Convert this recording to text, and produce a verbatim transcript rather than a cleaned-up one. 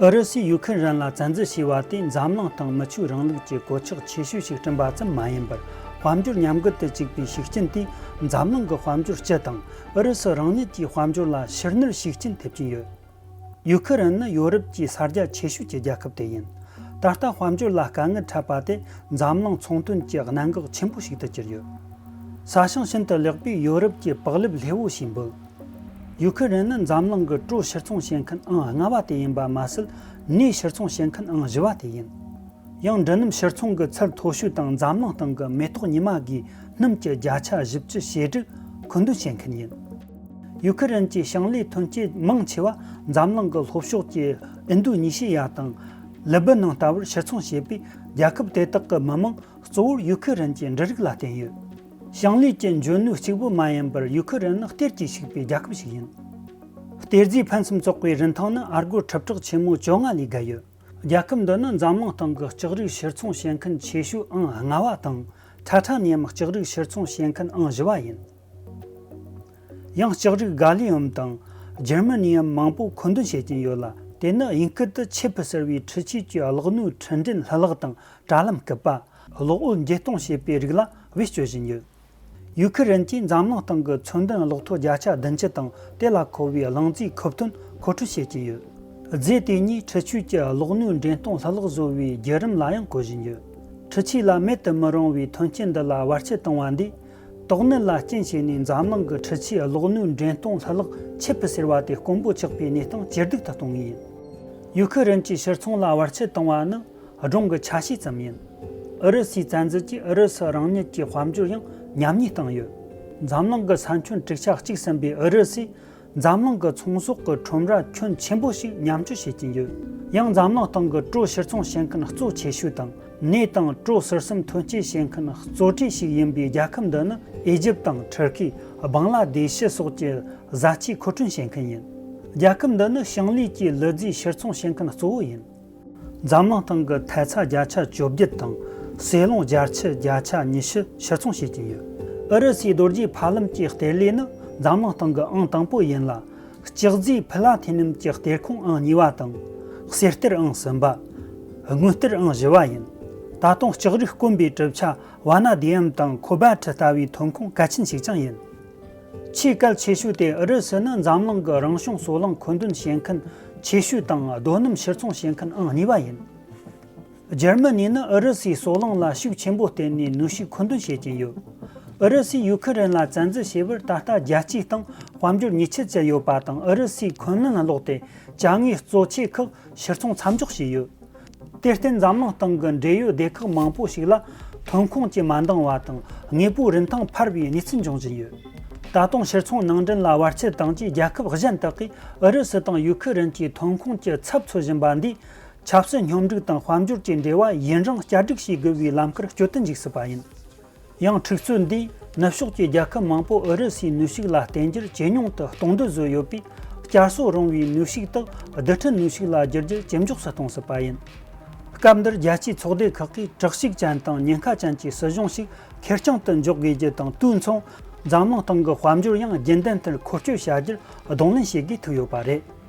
ཨུ་རུ་སུས་ཡུ་ཁུ་རེན་ལ་བཙན་འཛུལ་བྱས་པ་དེ་འཛམ་གླིང་སྟེང་མི་ཆོས་རིང་ལུགས་ཀྱི་གོད་ཆག་ཆེ་ཤོས་ཤིག་བསྐྲུན་པ་ཙམ་མ་ཡིན་པར། དཔལ་འབྱོར་མཉམ་འགུལ་དུ་བཅུག་པའི་ཤུགས་རྐྱེན་དེས་འཛམ་གླིང་གི་དཔལ་འབྱོར་སྤྱི་དང་ཨུ་རུ་སུ་རང་ཉིད་ཀྱི་དཔལ་འབྱོར་ལ་ཕྱིར་ནུར་ཤུགས་རྐྱེན་ཐེབས་ཀྱིན་ཡོད། ཡུ་ཁུ་རེན་ནི་ཡོ་རོབ་ཀྱི་ས་རྒྱ་ཆེ་ཤོས་ཀྱི་རྒྱལ་ཁབ་དེ་ཡིན། ད་ལྟ་དཔལ་འབྱོར་ལ་དཀའ་ངལ་འཕྲད་པ་དེ་འཛམ་གླིང་ཚོང་དོན་གྱི་གནད་འགག་ཆེན་པོ་ཞིག་ཏུ་གྱུར་ཡོད། ས་ཞིང་ཤིན་ཏུ་ལེགས་པས་ཡོ་རོབ་ཀྱི་པགས་ལེབ་ལྷེ་བོ་ཞེས་འབོད། ཡུ་ཁུ་རེན་ནི་འཛམ་གླིང་གི་གྲོ་ཕྱིར་ཚོང་བྱེད་མཁན་ཨང་ལྔ་བ་དེ་ཡིན་པ་མ་ཟད། ནས་ཕྱིར་ཚོང་བྱེད་མཁན་ཨང་བཞི་བ་དེ་ཡིན། ཡང་འབྲུ་སྣུམ་ཕྱིར་ཚོང་གི་ཚད་མཐོ་ཤོས་དང་འཛམ་གླིང་སྟེང་གི་མེ་ཏོག་ཉི་མ་སྒོས་སྣུམ་གྱི་བརྒྱ་ཆ་བཞི་བཅུ་ཞེ་དྲུག་མཁོ་འདོན་བྱེད་མཁན་ཡིན། ཡུ་ཁུ་རེན་གྱི་ཞིང་ལས་ཐོན་སྐྱེད་མང་ཆེ་བ་འཛམ་གླིང་གི་ལྷོ་ཕྱོགས་ཀྱི་ཨིན་རྡུ་ནི་ཤི་ཡ་དང་ལི་སྦི་ནང་ལྟ་བུར་ཕྱིར་ཚོང་བྱེད་པས། རྒྱལ་ཁབ་དེ་དག་གི་མི་མང་གཙོ་བོར་ཡུ་ཁུ་རེན་གྱི་འབྲུ་རིགས་ལ་བརྟེན་ཡོད། ཞིང་ལས་ཀྱི་འཇོན་ནུས་གཅིག་པུ་མ་ཡིན་པར། ཡུ་ཁུ་རེན་ནི་གཏེར་གྱིས་ཕྱུག་པའི་རྒྱལ་ཁབ་ཞིག་ཡིན། གཏེར་རྫས་ཕུན་སུམ་ཚོགས་པའི་རིན་ཐང་ནི་ཨ་སྒོར་ཁྲི་ཕྲག་ཆེན་མོ་བཅོ་ལྔ་ལས་བརྒལ་ཡོད། རྒྱལ་ཁབ་འདི་ནི་འཛམ་གླིང་སྟེང་གི་ལྕགས་རིགས་ཕྱིར་ཚོང་བྱེད་མཁན་ཆེ་ཤོས་ཨང་ལྔ་བ་དང་། ཁྲ་ཁྲ་ནས་ཡང་ལྕགས་རིགས་ཕྱིར་ཚོང་བྱེད་མཁན་ཨང་བཞི་བ་ཡིན། ཡང་ལྕགས་རིགས་ག་ལི་ཡམ་དང་ཇར་མ་ནི་ཡམ་མང་པོ་མཁོ་འདོན་བྱེད་ཀྱིན་ཡོད་ལ། དེ་ནི་དབྱིན་སྐད་དུ་ཆེད་དུ་གསོལ་བའི་འཕྲུལ་ཆས་ཀྱི་གློག་སྣོད་འཕྲུལ་འདྲེན་ལྷུ་ལག་དང་། དྲ་ལམ་སྐུད་པ། གློག་འོད་འགྱེད་གཏོང་བྱེད་པའི་རིགས་ལ་བེད་སྤྱོད་བཞིན་ཡོད། ཡུ་ཁུ་རེན་གྱིས་འཛམ་གླིང་སྟེང་གི་ཚོན་ལྡན་གློག་ཐོག་བརྒྱ་ཆ་བདུན་ཅུ་དང་། དེ་ལ་མཁོ་བའི་རླངས་རྫས་མཁོ་འདོན་མཁོ་སྤྲོད་བྱེད་ཀྱིན་ཡོད། རྫས་དེ་གཉིས་འཕྲུལ་ཆས་ཀྱི་གློག་སྣོད་འདྲེན་གཏོང་ལྷུ་ལག་བཟོ་བའི་བརྒྱུད་རིམ་ལ་ཡང་བཀོལ་བཞིན་ཡོད། འཕྲུལ་ཆས་ལ་མེད་དུ་མི་རུང་བའི་ཐོན་སྐྱེད་འདི་ལ་བར་ཆད་བཏང་བ་འདིས། དོགས་གནད་ལ་རྐྱེན་བྱས་ནས་འཛམ་གླིང་གི་འཕྲུལ་ཆས་གློག་སྣོད་འདྲེན་གཏོང་ལྷུ་ལག་ཆེད་དུ་གསོལ་བ་དེ་དཀོན་པོ་ཆགས་པའི་གནས་སྟངས་ཇེ་སྡུག་ཏུ་གཏོང་ངེས་ཡིན། ཡུ་ཁུ་རེན་གྱི་ཕྱིར་ཚོང་ལ་བར་ཆད་བཏང་བ་ནི་སྒྲུང་གི་ཆ་ཤས་ཙམ་ཡིན། ཨུ་རུ་སུའི་བཙན་འཛུལ་གྱིས་ཨུ་རུ་སུ་རང་ཉིད་ཀྱི་དཔལ་འབྱོར་ཡང་ཉམས་ཉེས་བཏང་ཡོད། འཛམ་གླིང་གི་ས་ཁྱོན་དྲུག་ཆ་གཅིག་ཟིན་པའི་ཨུ་རུ་སུས་འཛམ་གླིང་གི་ཚོང་ཟོག་གི་ཁྲོམ་ར་ཁྱོན་ཆེན་པོ་ཞིག་མཉམ་སྤྱོད་བྱེད་ཀྱིན་ཡོད། ཡང་འཛམ་གླིང་སྟེང་གི་གྲོ་ཕྱིར་ཚོང་བྱེད་མཁན་གཙོ་ཆེ་ཤོས་དང་། ནས་དང་གྲོ་ཟུར་གསུམ་ཐོན་སྐྱེད་བྱེད་མཁན་གཙོ་གྲས་ཤིག་ཡིན་པའི་རྒྱལ་ཁབ་འདི་ནི་ཨི་ཇིབ་དང་ཐུར་ཁེ། བང་ལ་དེ་ཤི་སོགས་ཀྱི་བཟའ་ཆས་མཁོ་སྤྲོད་བྱེད་མཁན་ཡིན། རྒྱལ་ཁབ་འདི་ནི་ཞིང་ལས་ཀྱི་ལུད་རྫས་ཕྱིར་ཚོང་བྱེད་མཁན་གཙོ་བོ་ཡིན། འཛམ་གླིང་སྟེང་གི་ཐལ་ཚ་བརྒྱ་ཆ་བཅོ་བརྒྱད་དང་། ཟེ་ལོང་བརྒྱ་ཆ་བརྒྱ་ཆ་ཉི་ཤུ་ཕྱིར་ཚོང་བྱེད་ཀྱིན་ཡོད། ཨུ་རུ་སུའི་རྡོ་རྗེ་ཕ་ལམ་གྱི་གཏེར་ལས་ནི་འཛམ་གླིང་སྟེང་གི་ཨང་དང་པོ་ཡིན་ལ། ལྕགས་རྫས་ཕི་ལ་ཐི་ནམ་གྱི་གཏེར་ཁོངས་ཨང་གཉིས་པ་དང་། གསེར་གཏེར་ཨང་གསུམ་པ། དངུལ་གཏེར་ཨང་བཞི་བ་ཡིན། ད་དུང་ལྕགས་རིགས་དཀོན་པའི་གྲུབ་ཆ་ཝ་ན་དི་ཡམ་དང་ཁོ་བལ་ཊི་ལྟ་བུའི་ཐོན་ཁུངས་གལ་ཆེན་ཞིག་ཀྱང་ཡིན། ཆེས་གལ་ཆེ་ཤོས་དེ་ཨུ་རུ་སུ་ནི་འཛམ་གླིང་གི་རང་བྱུང་སོལ་རླངས་མཁོ་འདོན་བྱེད་མཁན་ཆེ་ཤོས་དང་། རྡོ་སྣུམ་ཕྱིར་ཚོང་བྱེད་མཁན་ཨང་གཉིས་པ་ཡིན། འཇར་མ་ནི་ནི་ཨུ་རུ་སུའི་སོལ་རླངས་ལ་ཤུགས་ཆེན་པོ་བརྟེན་ནས་ནུས་ཤུགས་མཁོ་འདོན་བྱེད་ཀྱིན་ཡོད། ཨུ་རུ་སུས་ཡུ་ཁུ་རེན་ལ་བཙན་འཛུལ་བྱས་པར་ད་ལྟ་རྒྱལ་སྤྱིའི་སྟེང་དཔལ་འབྱོར་ཉེས་ཆད་བཅད་ཡོད་པ་དང་། ཨུ་རུ་སུའི་འཁོན་ལན་སློག་སྟེ་ཅ་དངོས་གཙོ་ཆེ་ཁག་ཕྱིར་ཚོང་མཚམས་འཇོག་བྱས་ཡོད། དེར་བརྟེན་འཛམ་གླིང་སྟེང་གི་འབྲེལ་ཡོད་སྡེ་ཁག་མང་པོ་ཞིག་ལ་ཐོན་ཁུངས་ཀྱི་མ་འདང་བ་དང་། དངོས་པོའི་རིན་ཐང་འཕར་བའི་གནས་ཚུལ་འབྱུང་བཞིན་ཡོད། ད་དུང་ཕྱིར་ཚོང་ནང་འདྲེན་ལ་བར་ཆད་བཏང་རྗེས། རྒྱལ་ཁབ་གཞན་དག་གིས་ཨུ་རུ་སུ་དང་ཡུ་ཁུ་རེན་གྱི་ཐོན་ཁུངས་ཀྱི་ཚབ་འཚོལ་བཞིན་པ་འདིས། ཆབ་སྲིད་སྙོམས་སྒྲིག་དང་དཔལ་འབྱོར་གྱི་འབྲེལ་བ་ཡུན་རིང་བསྐྱར་སྒྲིག་བྱེད་དགོས་པའི་ལམ་ཁར་སྐྱོད་དུ་འཇུག་སྲིད་པ་ཡིན། ཡང་འཁྲུག་རྩོད་འདིས་ནུབ་ཕྱོགས་ཀྱི་རྒྱལ་ཁབ་མང་པོ་ཨུ་རུ་སུའི་ནུས་ཤུགས་ལ་བརྟེན་རྒྱུར་ཇེ་ཉུང་དུ་གཏོང་འདོད་བཟོས་ཡོད་པས། བསྐྱར་གསོ་རུང་བའི་ནུས་ཤུགས་དག་རྡུལ་ཕྲན་ནུས་ཤུགས་ལ་བསྒྱུར་རྒྱུར་ཇེ་མགྱོགས་སུ་གཏོང་སྲིད་པ་ཡིན། སྐབས་འདིར་རྒྱལ་སྤྱིའི་ཚོགས་སྡེ་ཁག་གིས་དྲག་ཤུགས་ཅན་དང་ཉེན་ཁ་ཅན་གྱི་སྲིད་གཞུང་ཞིག་ཁེར་རྐྱང་དུ་འཇོག་དགོས་རྒྱུ་དང་། དུས་མཚུངས་འཛམ་གླིང་སྟེང་གི་དཔལ་འབྱོར་ཡང་རྒྱུན་ལྡན་ལྟར་འཁོར་སྐྱོད་བྱ་རྒྱུར་གདོང་ལེན་བྱེད་དགོས་ཐུག་ཡོད་པ་རེད།